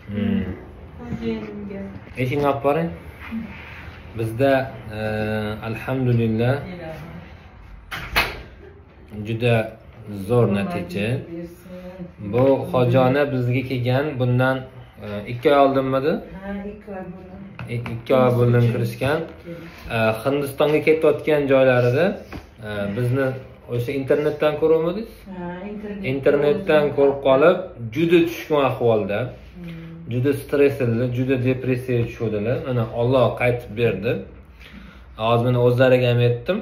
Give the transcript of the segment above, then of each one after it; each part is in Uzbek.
Xo'jayinimga. Eshikni olib boring. Bizda alhamdulillah juda zo'r natija. Bu hojona bizga kelgan bundan 2 oy oldinmidi? Ha, 2 oy bo'ldi. 2 oy burun kirishgan. Hindistonga ketayotgan joylarida bizni o'sha internetdan ko'ruvmidingiz? Ha, internetdan ko'rib qolib, juda tushkun ahvolda, juda stressli, juda depressiyaga tushdilar. Mana Alloh qaytib berdi. Hozir mana o'zlariga ham aytdim.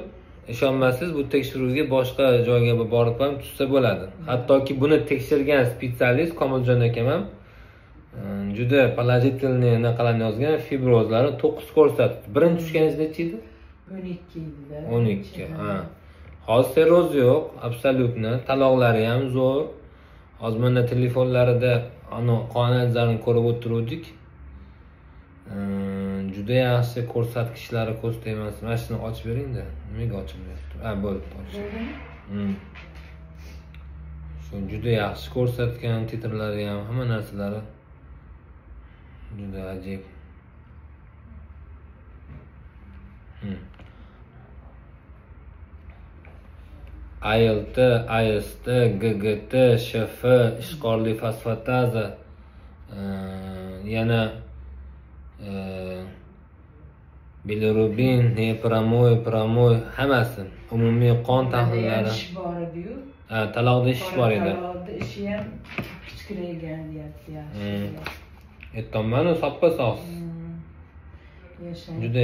Ishonmasangiz, bu tekshiruvga boshqa joyga borib ham tushsa bo'ladi. Hattoki buni tekshirgan spetsialist Komiljon akam ham juda положительный anaqalarni yozgan, fibrozlarni 9 ko'rsatdi. Birinchi tushganingiz necha edi? 12 edi. 12. Ha. Hozir sirroz yo'q, absolyutni. Taloqlari ham zo'r. Hozir mana telefonlarida qon analizlarini ko'rib o'tiruvdik. Juda yaxshi ko'rsatkichlari ko'z tegmas. Mana shuni ochib bering-da. Nimaga ochilmayapti? Ha, bo'ldi, ochildi. Shu juda yaxshi ko'rsatgan titrlari ham, hamma narsalari juda ajib. ALT, AST, GGT, SHF, ishqorli fosfataza, yana bilirubin, nepromoy, promoy, hammasi umumiy qon tahlillari. Ish bor edi-yu. Ha, taloqda ish bor edi. Taloqda ishi ham kichkiraygan deyapti, yaxshi. Aytolmanu, soppa sog'siz. Juda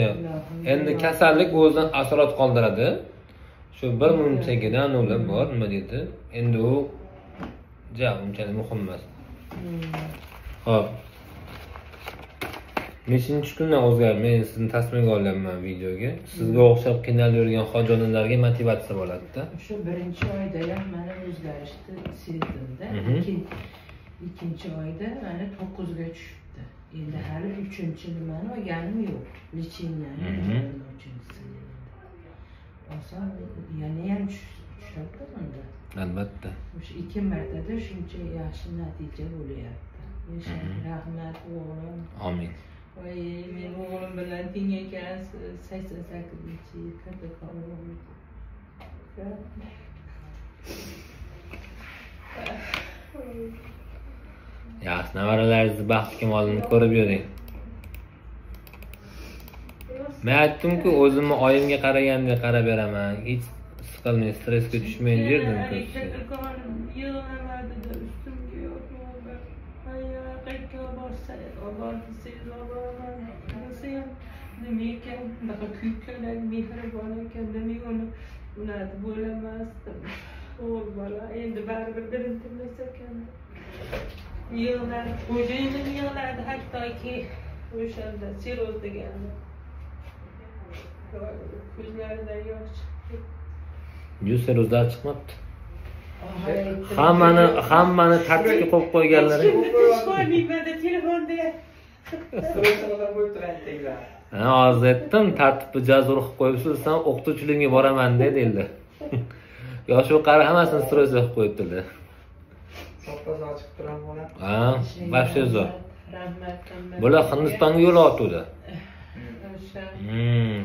endi kasallik o'zidan asorat qoldiradi. Shu bir munchagidan ular bor, nima deydi? Endi u ja unchalik muhim emas. Xo'p. Nechinchi kundan o'zgardi? Men sizni tasvirga olyapman videoga. Sizga o'xshab qiynalib yurgan hojonalarga motivatsiya bo'ladi-da. O'sha birinchi oyda ham mana o'zgarishni sezdim-da. Ikkinchi oyda mana 9 ga tushibdi. Endi hali 3-chi nimani olganim yo'q. Lecheniyani 3-chisini. Olsam yana ham tushadi unda. Albatta. O'sha 2 martada shuncha yaxshi natija bo'lyapti. Rahmat o'g'lim. Amin. Voy, men o'g'lim bilan teng ekansiz. 88-yil kattakon o'g'lim. Yaxshi, nevaralaringizni baxti kamolini ko'rib yuring. Men aytdim-ku, o'zimni oyimga qaragandek qarab beraman. Hech siqilmang, stressga tushmang derdim-ku. Yig'lamadida ustimga yotib, qayerga borsa, borsangiz boraman. Desa ham nima ekan, bunaqa kuykalar, mehribon ekan, nima uni unatib o'ylamasdim. O'g'il bola endi baribir birintirmas ekan. Yig'lardi, xo'jayinim yig'lardi, hattoki o'shanda sirroz deganda. Ko'zlaridan yosh chiqdi. Yuz sirrozlar chiqmabdi. Hammani tartibga qo'yib qo'yganlari. Qo'ymayman telefonda. Ha, hozir aytdim, tartibni jazur qilib qo'yibsiz, sen o'qituvchilikka boraman dedi endi. Yosh u qari hammasini stroy qilib qo'yibdilar. Soppa-sog' chiqib turamiz bola. Ha, вообще zo'r. Rahmat. Bular Hindistonga yo'l otuvdi.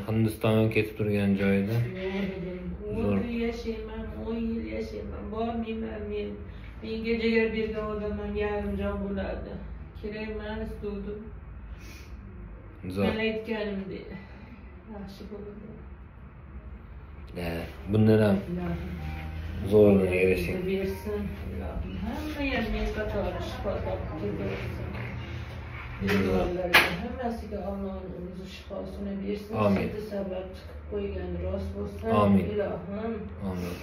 Hindistonga ketib turgan joyida. Zo'r. Yashayman, 10 yil yashayman, bormayman men. Menga jigar bergan odam ham yarim jon bo'ladi. Kerak emas dedim. Zo'r. Men aytganimdek yaxshi bo'ldi. Bundan ham zo'rini erishing. Bersin. Hamma ham men qatori shifo topib ketaversin. Bemorlarga hammasiga Allohning o'zi shifosini bersin. Sizni sabab chiqib qo'ygani rost bo'lsin. Ilohim. Amin.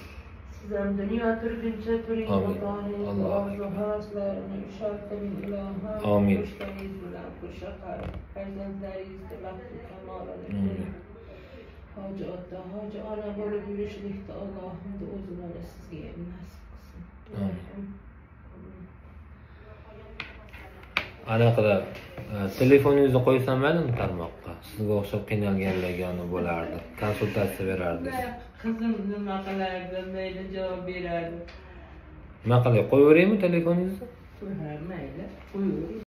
Siz ham dunyo turguncha turing, ota-onangiz orzu havaslarini ushoq qiling ilohim. Amin. Qo'shningiz bilan qo'sha qarib, farzandlaringizni baxtu kamolini ko'ring. Hoji ota, hoji ona bo'lib yurishlikda Allohim o'zi mana sizga ham nasib qilsin. Amin. Anaqada telefoningizni qo'ysam maylimi tarmoqqa? Sizga o'xshab qiynalganlarga bo'lardi, konsultatsiya berardi. Qizim nima qilardi, mayli javob berardi. Nima qilay, qo'yaveraymi telefoningizni? Ha, mayli, qo'yavering.